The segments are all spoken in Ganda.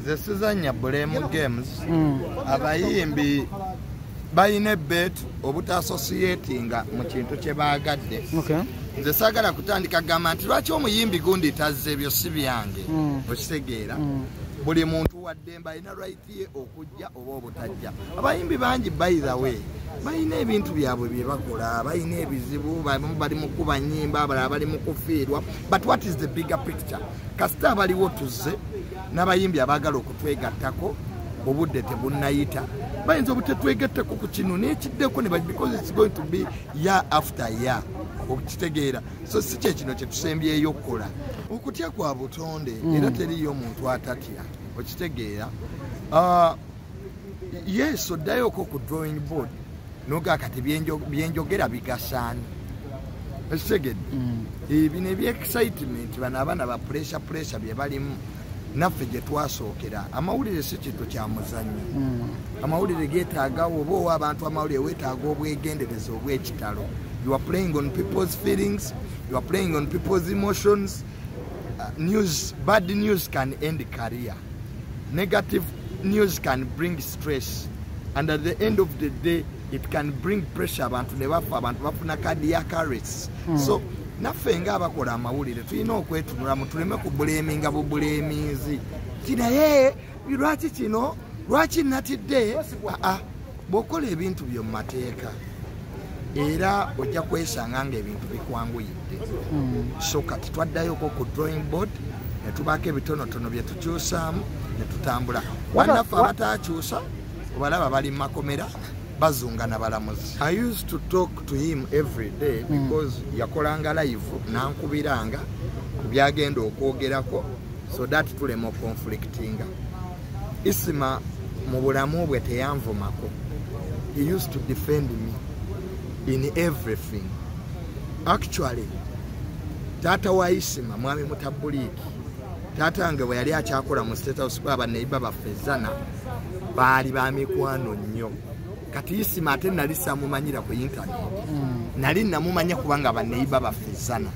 Nze sizannya blame games. Abayimbi balina ebbeetu obutassociatinga mu kintu kye baagadde. Nze saagala kutandika gamba nti lwaki omuyimbi gundi tazze, ebyo si byange. Okitegeera? Buli muntu waddembe, alina right ye okujja oba obutajja. Abayimbi bangi, by the way, balina ebintu byabwe bye bakola, balina ebizibu, bamu bali mu kuba nnyimba, abalala bali mu kufiirwa. But what is the bigger picture? Kasita abaliwo tuzze n'abayimbi abaagala okutwegattako, obudde tebunnayita. Bayinza obutetwegattako ku kino n'ekiddeko ne because it's going to be year after year, okitegeera? So si kyekino kyetusembyeyo okukola. Okutya kwa butonde, era teriyo omuntu atatya, okitegeera? Yes, oddayoko ku drawing board nogaa kati byenjogera bigasaani, ekitegedde? Bino ebyexcitement, bano abaana ba pressure, pressure bye balimu naffe gye twasookera. Amawulire si kintu kya muzannyo. Amawulire geetaaga, oba owa abantu amawulire, weetaaga obwegendereza obw'ekitalo. You are playing on people's feelings, you are playing on people's emotions. News, bad news can end career. Negative news can bring stress, and at the end of the day it can bring pressure, abantu ne bafa, abantu bafuna cardiac arrest. So naffe ngaabakola amawulire tulina okwetunulamu, tuleme kublaminga bublaminzi ti naye lwaki kino, lwaki natidde. Aa, bw'okola ebintu byo mu mateeka, era ojja kwesanga ng'ebintu bikwanguyidde. So kati twaddayoko ku drawing board ne tubaako ebitonotono bye tukyusaamu ne tutambula. Bannaffe abatakyusa obalaba bali mu makomera bazunga na balamuzi. I used to talk to him every day because yakolanga live nankubiranga ku byagenda okwogerako so that tulema oconflictinga. Isima mu bulamu bwe teyanvumako. He used to defend me in everything. Actually, taata wa Isima, Mwami Mutabuliiki, taata wange bwe yali akyakola mu State House, kuba baneiba baffe zana baali ba mikwano nnyo. Kati Isima ate nali samumanyira ku internet, nali namumanya kubanga baneiba baffe zana,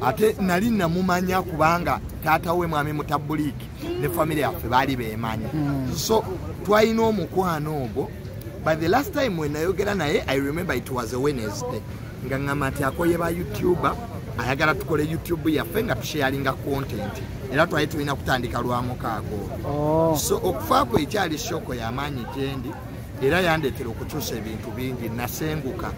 ate nali namumanya kubanga taata we Mwami Mutabuliiki ne family yaffe baali beemanya. So twalina omukwano ogwo. By the last time when nayogera naye, I remember it was a Wednesday, nga ŋŋamba nti akoye ba YouTuber, ayagala tukole YouTube yaffe nga tusharinga content, era twali tulina kutandika lwa mukaaga olwo. So okufa kwe ekyali shock y'amaanyi gyendi, era yandeetera okukyusa ebintu bingi. Nasenguka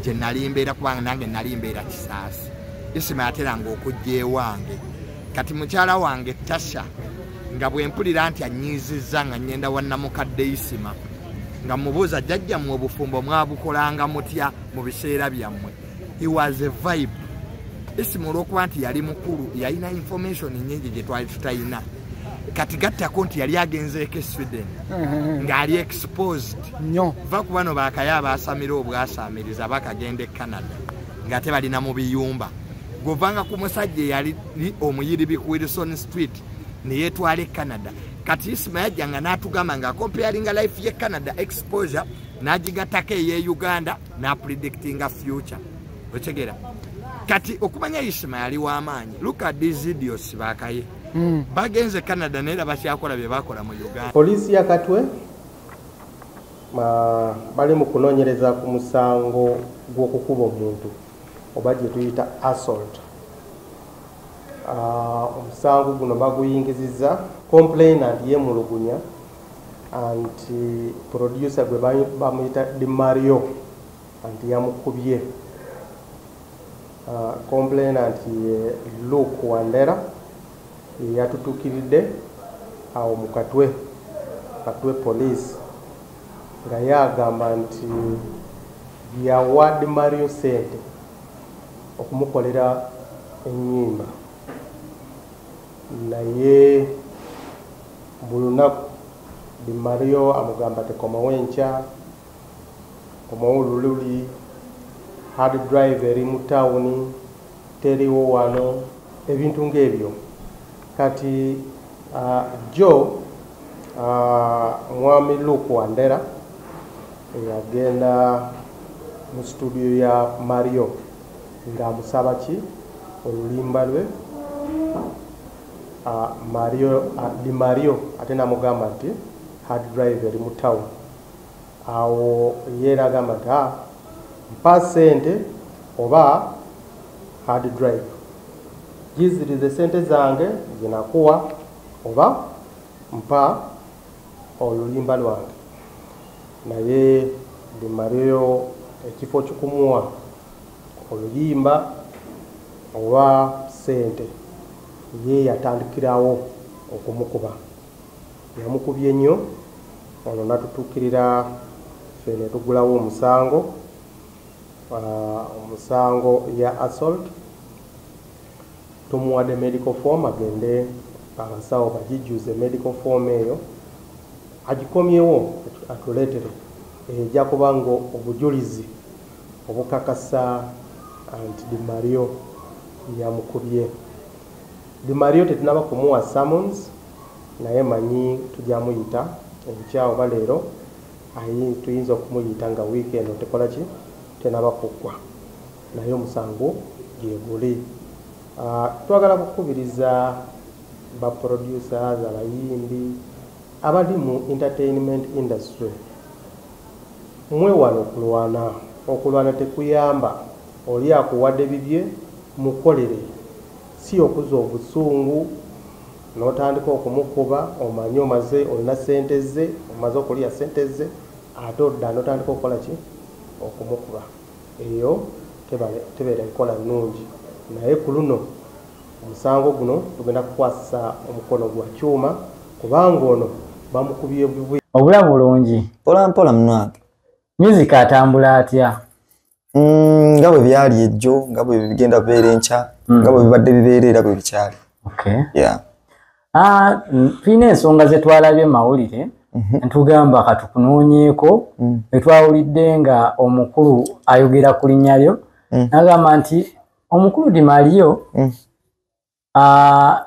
gye nali mbeera kubanga nange nali mbeera Kisaasi. Isima yateranga okujja ewange. Kati mukyala wange Tasha, nga bwe mpulira nti anyiizizza, nga ngenda wa namukadde Isima nga mubuuza, "Jjajjammwe obufumbo mwabukolanga mutya mu biseera byammwe?" He was a vibe. Isima olw'okuba nti yali mukulu, yalina information nyingi gye twali tutayina. Kati gattako nti yali agenzeeko e Sweden ng'ali exposed nnyo. Va ku bano bakaye abaasamira obwasaamiriza bakagenda e Canada ng'ate balina mu biyumba. Gwovanga ku musajja eyali omuyiribi ku Wilson Street ne yeetwala e Canada. Kati Isima yajjanga n'atugamba nga comparinga life ye Canada, exposure, n'agigattako ey'e Uganda, n'apredictinga future, okitegeera? Kati okumanya Isima yali w'amaanyi, look at these idiots bakaye bagenze Canada naye era bakyakola bye bakola mu Uganda. Poliisi ya Katwe bali mu kunoonyereza ku musango gw'okukuba omuntu oba gye tuyita assault. Omusango guno baguyingizizza complainant yeemulugunya anti producer gwe bamuyita Di Mario anti yamukubye. Complainant ye Luke Wandera, yatutuukiridde awo mu Katwe, Katwe Police, nga ye agamba nti yawa Di Mario sente okumukolera ennyimba, naye buli lunaku Di Mario amugamba tekomawo enkya, komawo lululi, hard drive eri mu tawuni, teriwo wano, ebintu ng'ebyo. Kati jo Mwami Luke Wandera yagenda mu studio ya Mario ng'amusaba ki olulimba lwe. Mario Di Mario ate namugamba nti hard drive eri mu town. Awo ye nagamba nti mpa sente oba hard drive, gizirize sente zange zinakuwa oba mpa oluyimba lwange. Naye Di Mario ekifo ky'okumuwa oluyimba oba sente ye yatandikirawo okumukuba, yamukubye nnyo. Ono natutuukirira ffe ne tugulawo omusango, omusango ya assault. Tumuwadde medical form agende abasawo bagijjuze medical form eyo agikomyewo atuleetere, ejja kuba nga obujulizi obukakasa nti Di Mario yamukubye. Di Mario tetunaba kumuwa summons, naye manyi tujja muyita enkya oba leero, tuyinza okumuyita nga wiiki eno tekola ki, tenaba kuggwa, naye omusango gye guli. Twagala kukubiriza ba producers, abayimbi abali mu entertainment industry, mwewale okulwana. Okulwana tekuyamba, oli akuwadde bibye mukolere, si okuza obusungu n'otandika okumukuba. Omanye omaze olina sente ze, omaze okulya sente ze, ate odda n'otandika okukola ki, okumukuba. Eyo tebeera nkola nnungi. Naye ku luno omusango guno tugenda kukwasisa omukono gwa kyuma, kubanga ono bamukubye bubi. Obulamu bulungi. Mpola mpola munange. Music atambula atya? Nga bwe byali ejjo, nga bwe bigenda kubeera enkya, nga bwe bibadde bibeera era bwe bikyali. Okay. Yeah. Tulina ensonga ze twalabye mawulire, ntugamba katukunoonyeeko, etwawulidde nga omukulu ayogera ku linnya lyo, n'agamba nti omukulu Di Mario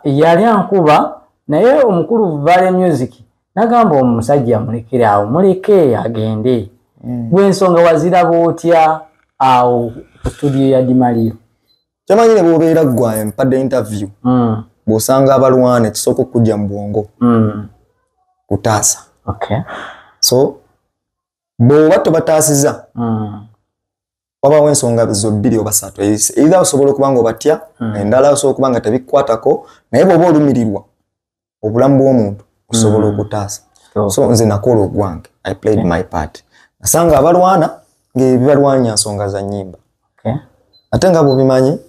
yali ankuba, naye omukulu Vale Music n'agamba omusajja mulekere awo, muleke agende. Gwe ensonga waziraba otya awo ku studio ya Di Mario? Kyamanyi ne bw'obeera ggwe mpadde interview, bw'osanga abalwana ekisooka okujja mu bwongo kutaasa. Okay. So bw'oba tobataasiza, wabaawo ensonga zo bbiri oba ssatu. Either osobola okuba nga obatya, endala osobola okuba nga tebikwatako, naye bw'oba olumirirwa obulamu bw'omuntu osobola okutaasa. So nze nakola ogwange, I played my part. Nasanga abalwana ng'ebibalwanya nsonga za nnyimba. Ate nga bw'obimanyi,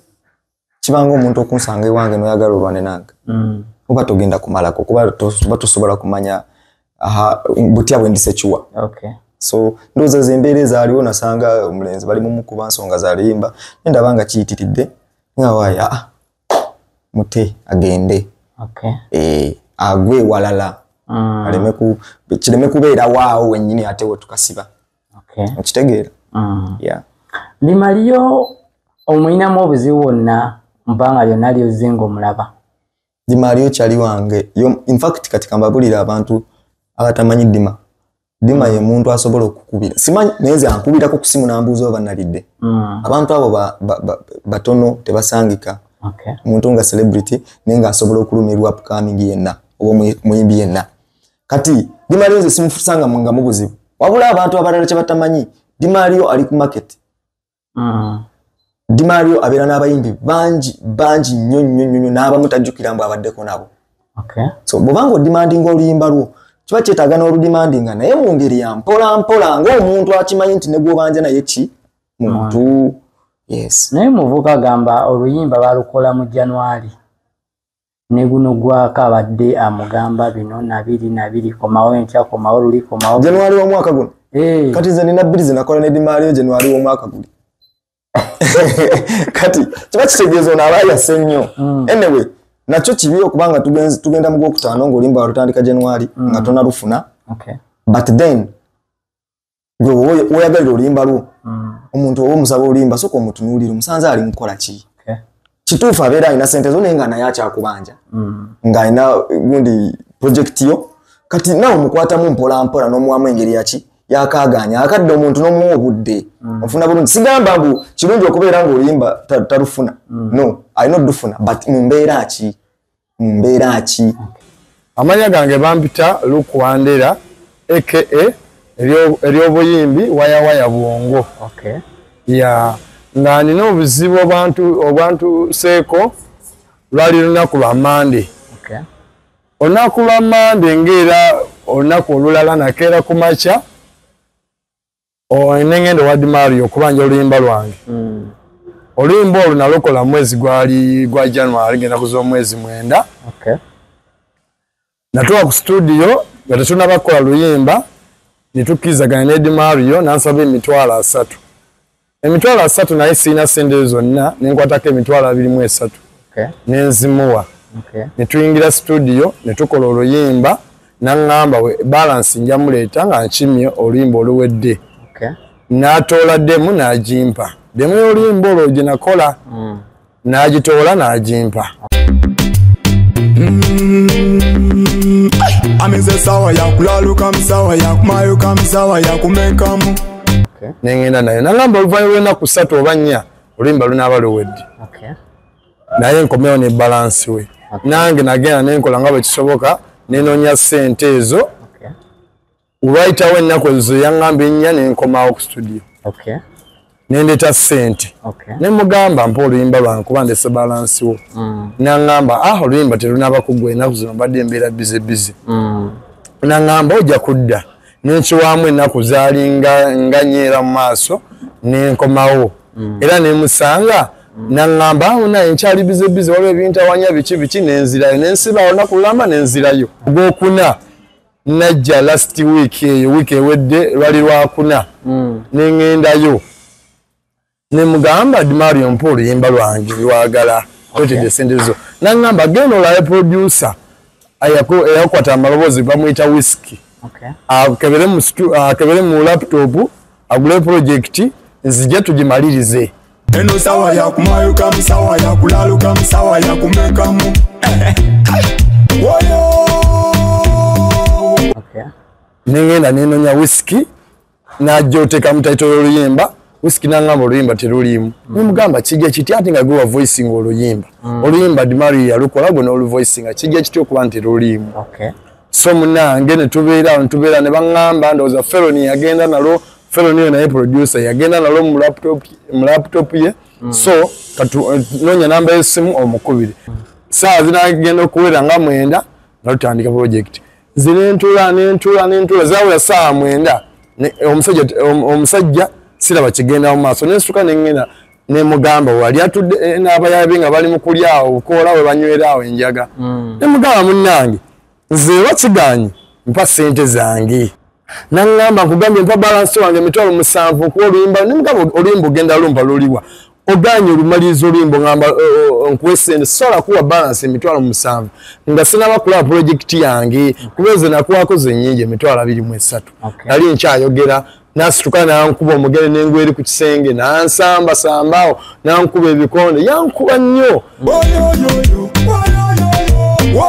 kibanga omuntu okunsanga ewange n'oyagala olwane nange, oba togenda kumalako, kuba tosobola kumanya butya bwe ndisekiwa. So ndowooza ze embeera ezaaliwo, nasanga omulenzi bali mumukuba nsonga za luyimba, naye ndaba nga kiyitiridde, nga waaya mute agende, agwe walala, kireme kubeera waawo wennyini ate we tukasiba. Okitegeera? Yeah. Di Mario omulinamu obuzibu bwonna mpanga lyonna lyozze ng'omulaba? Di Mario kyali wange. In fact kati kambabulira abantu abatamanyi Dima. Dima ye muntu asobola okukubira. Simanyi naye nze ankubirako ku simu n'ambuuza oba nalidde. Abantu abo batono tebasangika. Omuntu nga celebrity naye ng'asobola okulumirwa upcoming yenna oba omuyimbi yenna. Kati Di Mario nze simufusanga nga mu buzibu. Wabula abantu abalala kye batamanyi, Di Mario ali ku market. Di Mario abeera n'abayimbi bangi bangi nnyo nnyo nnyo, n'abamu tajjukira mbu abaddeko nabo. So bw'obanga odimandinga oluyimba lwo, kiba kyetaaga n'oludimandinga naye mu ngeri ya mpola mpola, ng'omuntu akimanyi nti ne gw'obanja naye ki muntu. Yes. Naye muvuka agamba oluyimba balukola mu January, ne guno gwaka abadde amugamba bino nabiri nabiri, komawo enkya, komawo luli, komawo. January w'omwaka guno? Kati nze nina bbiri ze nakola ne Di Mario January w'omwaka guli. Kati kiba kitegeeza ono aba yase nnyo. Anyway, nakyo kibi okubanga tugenda mu gwokutaano ng'oluyimba walutandika January nga tonalufuna. But then gwe weeyagalira oluyimba lwo, omuntu oba omusaba oluyimba sooka omutunuulire, omusanze ali mukola ki? Kituufu abeera alina sente zo naye nga naye akyakubanja, ng'alina gundi project yo. Kati naawe omukwatamu mpola mpola n'omuwamu engeri yaki yakaaganya akadde omuntu n'omuwa obudde, ofuna bulungi. Sigamba mbu kirungi okubeera ng'oluyimba talufuna, no, alina oddufuna, but mu mbeera ki? mu mbeera ki? Amanya gange bampita Luke Wandera aka ery'obuyimbi Waya Waya Bwongo. Okay. Ya nga nina obuzibu obwantu seeko lwali lunaku lwa Mande. Okay. Olunaku lwa Mande ng'era olunaku olulala nakeera ku makya nengenda owa Dimario okubanja oluyimba lwange. Oluyimba olwo nalukola mwezi gwali gwa January, ngenda kuza omwezi 9. Okay. Natuuka ku studio nga tetunnaba kukola luyimba, ne tukkirizagana ne Dimario n'ansaba 30,000. 30,000 naye sirina ssente zonna, ne nkwatako 23,000. Okay. Ne nzimuwa. Okay. Ne tuyingira studio ne tukola oluyimba, n'aŋŋamba balance njamuleeta nga nkimye oluyimba oluwedde. Okay. N'atoola demu n'agimpa. Demu y'oluyimba olwo gye nakola, n'agitoola n'agimpa. Amize sawa ya kulaluka msawa ya kumayuka msawa ya kumekamu. Okay. Nengenda nayo nangamba oluvannyuma lw'ennaku 3 oba 4 oluyimba lunaaba luwedde. Okay. Naye nkomewo ne balance we. Okay. Nange nagenda nenkola nga bwe kisoboka nenoonya ssente ezo. Okay. Olwayitawo ennaku ezo yaŋŋamba 4 nenkomawo ku studio. Okay. Nendeeta ssente. Okay. Ne mugamba mpa oluyimba lwange kuba ndese balance wo. N'aŋŋamba oluyimba terunaba kuggwa, ennaku zino mbadde mbeera busy busy. N'aŋŋamba ojja kudda. Nenkiwaamu ennaku zaali nga nyeera mu maaso nenkomawo. Era nemusanga n'aŋŋamba naye nkyali busy busy, waliwo ebintawanya biki biki, nenzirayo nensiba olunaku lulamba nenzirayo. Ogwokuna najja last week eyo, wiiki ewedde lwali lwakuna, neŋŋendayo nemugamba Dimario mpa oluyimba lwange lwagala, otedde ssente zo. N'aŋŋamba genda olabe producer eyakwata amaloboozi bamuyita Whisky. Okay. Akebere mu laptop agule project nzije tugimalirize. Eno sawa ya kumayuka msawa ya kulaluka msawa ya kumekamu. Okay. Nengenda nenonya Whisky n'ajja oteeka mu title y'oluyimba. Whisky n'aŋŋamba oluyimba teruliimu. Nemugamba kijja kiti ate nga gwe wa voicing oluyimba. Oluyimba Dimario yalukola gwe n'oluvoicinga, kijja kiti okuba nti teruliimu. Okay. So munnange ne tubeera ne baŋŋamba ndowooza Felony yagenda nalo, Felony oyo naye producer yagenda nalo mu laptop ye. So noonya namba y'essimu omukubire. Ssaawa zinagenda okuwera nga 9 nga tutandika project. Nze ne ntuula zaawera ssaawa 9 omusajja siraba kigenda mu maaso. Nensuka nengenda nemugamba wali atudde n'abayabe nga bali mu kulya awo obukoola we banywera awo enjaga. Nemugamba munnange nze wakiganye mpa ssente zange. N'aŋŋamba nkugambye mpa balance wange 7,000 okuwa oluyimba. Nemugamba oluyimba ogenda lumpa luliwa, oganye olumaliriza oluyimba ŋŋamba nkuwe ssente, sobola kuwa balance 7,000 nga sinaba kulaba project yange, kuba ezo nakuwaako ze nnyingi 23,000. Nali nkyayogera n'asituka n'ankuba omugere n'engwa eri ku kisenge n'ansambasambaawo n'ankuba ebikonde, yankuba nnyo.